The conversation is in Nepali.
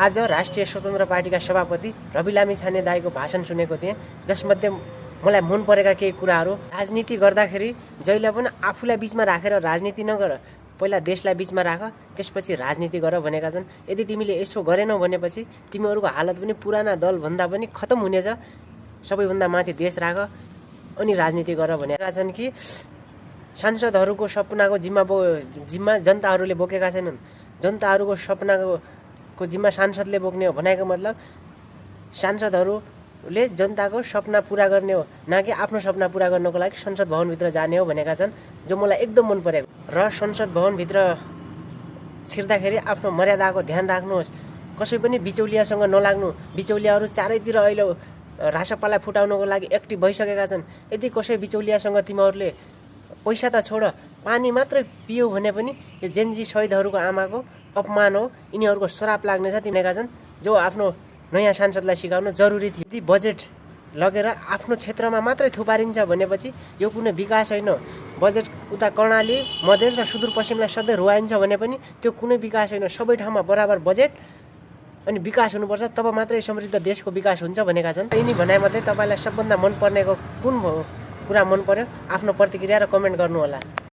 आज राष्ट्रिय स्वतन्त्र पार्टीका सभापति रवि लामिछाने दाइको भाषण सुनेको थिएँ, जसमध्ये मलाई मन परेका केही कुराहरू। राजनीति गर्दाखेरि जहिले पनि आफूलाई बिचमा राखेर राजनीति नगर, पहिला देशलाई बिचमा राख, त्यसपछि राजनीति गर भनेका छन्। यदि तिमीले यसो गरेनौ भनेपछि तिमीहरूको हालत पनि पुराना दलभन्दा पनि खतम हुनेछ। सबैभन्दा माथि देश राख अनि राजनीति गर भनेका छन् कि सांसदहरूको सपनाको जिम्मा जनताहरूले बोकेका छैनन्। जनताहरूको सपनाको जिम्मा सांसदले बोक्ने हो भनेको मतलब सांसदहरूले जनताको सपना पुरा गर्ने हो, न कि आफ्नो सपना पुरा गर्नको लागि संसद भवनभित्र जाने हो भनेका छन्, जो मलाई एकदम मन परेको। र संसद भवनभित्र छिर्दाखेरि आफ्नो मर्यादाको ध्यान राख्नुहोस्। कसै पनि बिचौलियासँग नलाग्नु। बिचौलियाहरू चारैतिर अहिले रासपालाई फुटाउनको लागि एक्टिभ भइसकेका छन्। यदि कसै बिचौलियासँग तिमीहरूले पैसा त छोड, पानी मात्रै पियो भने पनि यो जेनजी शहीदहरूको आमाको अपमान हो, यिनीहरूको श्राप लाग्नेछ तिमीका छन्, जो आफ्नो नयाँ सांसदलाई सिकाउनु जरुरी थियो। यदि बजेट लगेर आफ्नो क्षेत्रमा मात्रै थुपारिन्छ भनेपछि यो कुनै विकास होइन। बजेट उता कर्णाली, मधेस र सुदूरपश्चिमलाई सधैँ रुवाइन्छ भने पनि त्यो कुनै विकास होइन। सबै ठाउँमा बराबर बजेट अनि विकास हुनुपर्छ, तब मात्रै समृद्ध देशको विकास हुन्छ भनेका छन्। यिनी भनाइमध्ये तपाईँलाई सबभन्दा मनपर्नेको कुन कुरा मन पर्यो? आफ्नो प्रतिक्रिया र कमेन्ट गर्नुहोला।